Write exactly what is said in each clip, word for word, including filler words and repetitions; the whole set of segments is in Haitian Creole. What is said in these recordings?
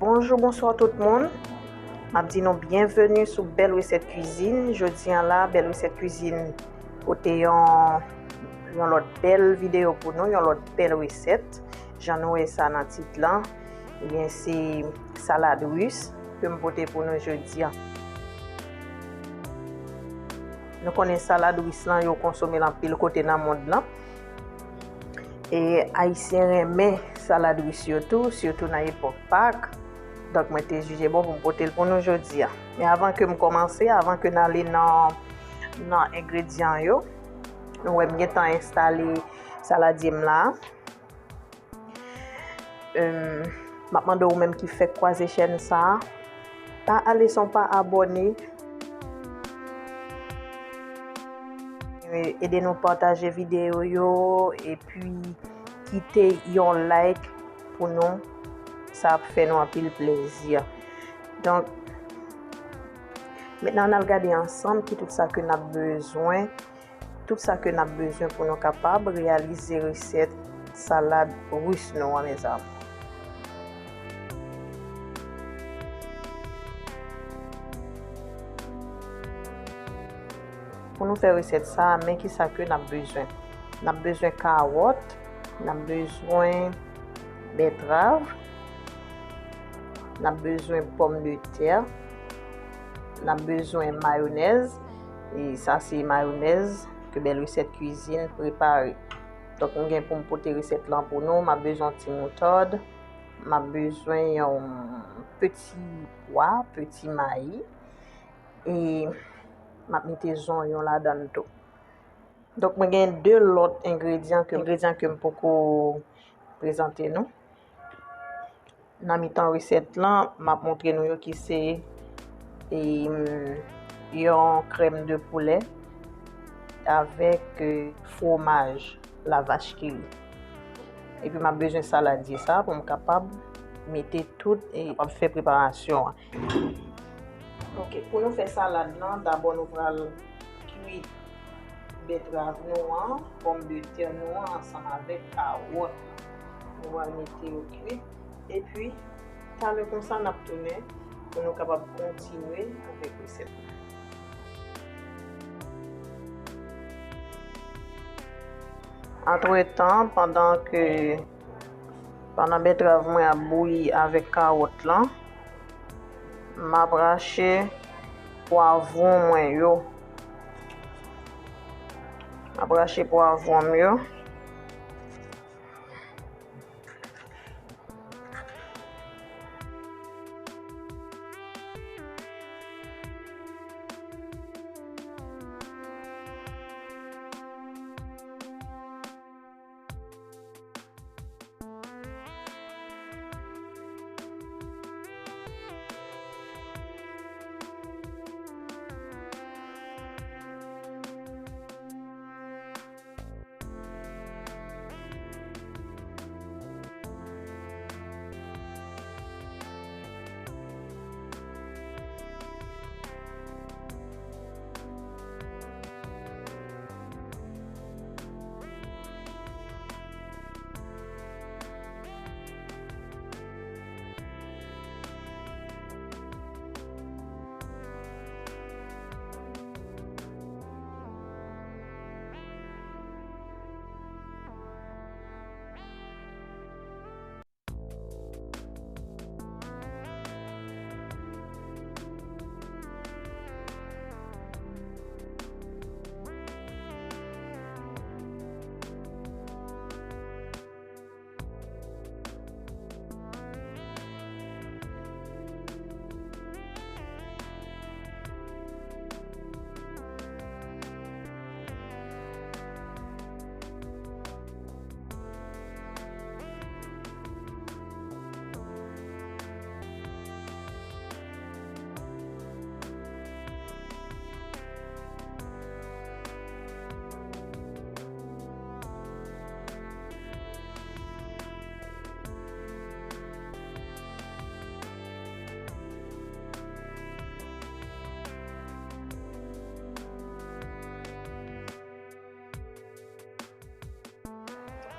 Bonjou, bonswa tout moun. M ap di nou byenveni sou Bèl Resèt Kwizin. Jodi a la, Bèl Resèt Kwizin pote yon, yon lòt bèl videyo pou nou, yon lòt bèl resèt. Jan nou wè sa nan tit lan, ebyen, se salad ris ke m pote pou nou jodi a. Nou konnen salad ris lan, yo konsome l anpil kote nan mond lan. E Ayisyen renmen salad ris yo tou, sitou nan epòk Pak. Donk, mwen te jije bon pou m pote l pou nou jodi a. Men avan ke m kòmanse, avan ke n ale nan, nan engredyan yo, nou wè m gentan enstale saladye m la. Em, m ap mande ou menm ki fèk kwaze chèn sa a, pa ale san w pa abòne. E, ede nou pataje videyo yo, epi kite yon like pou nou. Sa ap fè nou anpil plezi. Donk, mentnan ann al gade ansanm ki tout sa ke n ap bezwen, tout sa ke n ap bezwen pou nou kapab reyalize resèt salad ris nou an, mezanmi. Pou nou fè resèt sa a, men ki sa ke n ap bezwen. N ap bezwen kawòt, n ap bezwen bètrav, n ap bezwen pòmdetè, n ap bezwen mayonèz, e sa se mayonèz ke Bèl Resèt Kwizin prepare. Donk, m gen pou m pote resèt lan pou nou, m ap bezwen yon ti moutad, m ap bezwen yon peti pwa, peti mayi, e m ap mete zonyon ladan l tou. Donk, mwen gen de lòt engredyan ke, engredyan ke m poko prezante nou. Nan mitan resèt lan, m ap montre nou yo ki se, em, yon krèm de poulè avèk, e, fwomaj la vache ki ri. Epi m ap bezwen saladye sa pou m kapab mete tout e kapab fè preparasyon an. Ok, pou nou fè salad lan, dabò nou pral kwi bètrav nou an, pòmdetè nou an ansanm avèk kawòt lan. Nou pral mete yo kwi. Epi, talè konsa, n ap tounen pou nou kapab kontinye avèk resèt la. Antretan, pandan ke, pandan bètrav mwen ap bouyi avèk kawòt lan, m ap rache pwavwon mwen yo. M ap rache pwavwon m yo.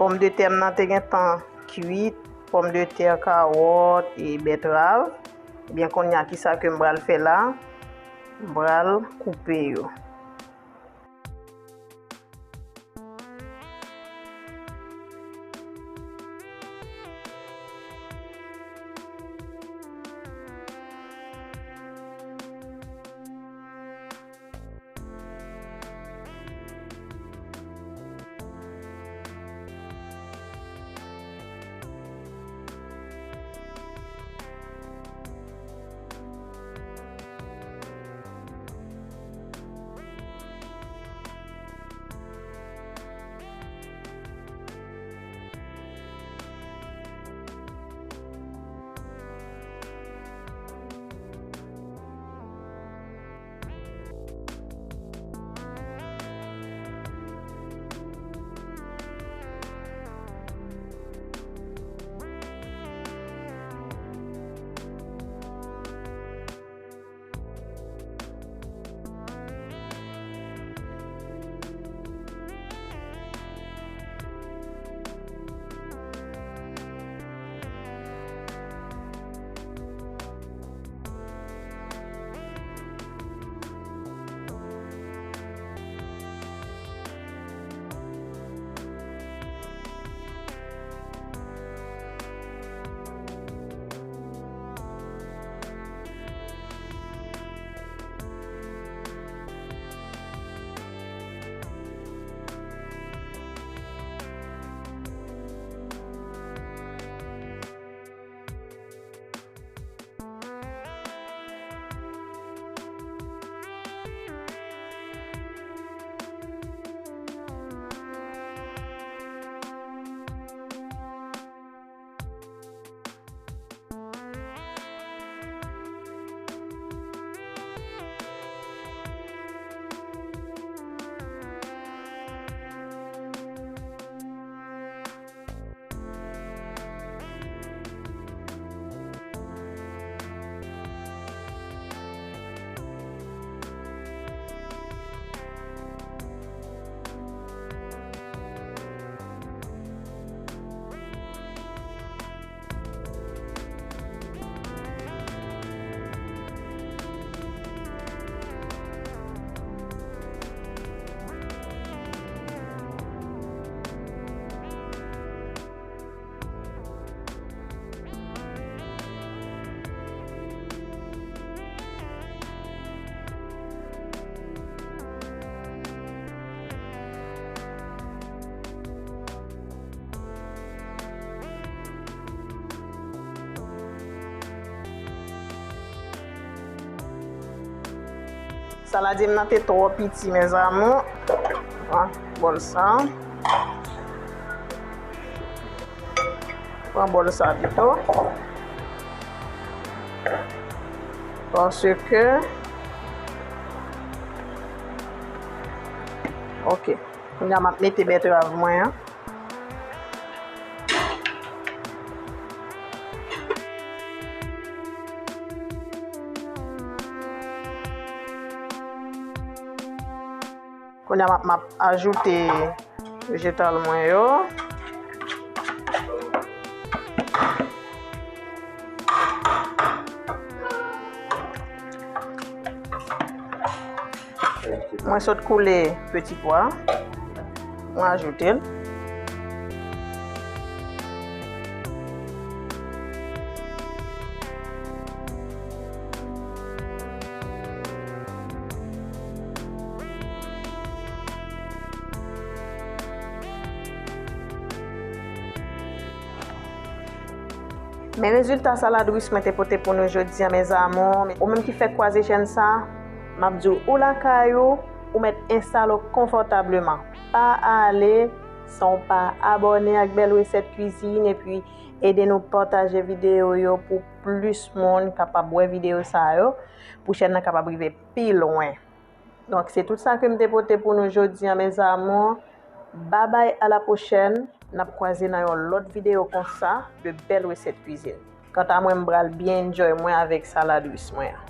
Pòmdetè m nan te gentan kuit, pòmdetè, kawòt e bètrav. Ebyen, kounye a, kisa ke m pral fè la? M pral koupe yo. Saladye m nan te twò piti, mes amours. Pran bòl sa. Pran bòl sa pito. Paske, ok. Kounye a, m ap mete bètrav mwen an. Kounye a, m ap, m ap ajoute vejetal mwen yo. Mwen sot koule peti pwa. Mwen ajoute l. Men rezilta salad ris mwen te pote pou nou jodi a, mes amours. Ou menm ki fèk kwaze chèn sa, m ap di w, ou lakay ou, ou mèt enstale w konfòtableman. Pa ale san w pa abòne ak Bèl Resèt Kwizin, epi ede nou pataje videyo yo pou plis moun kapab wè videyo sa yo, pou chèn nan kapab rive pi lwen. Donk, se tout sa ke m te pote pou nou jodi a, mes amours. Babay, a la pwochèn. N ap kwaze nan yon lòt videyo konsa de Bèl Resèt Kwizin. Kanta mwen, m pral byen enjoy mwen avèk salad ris mwen an.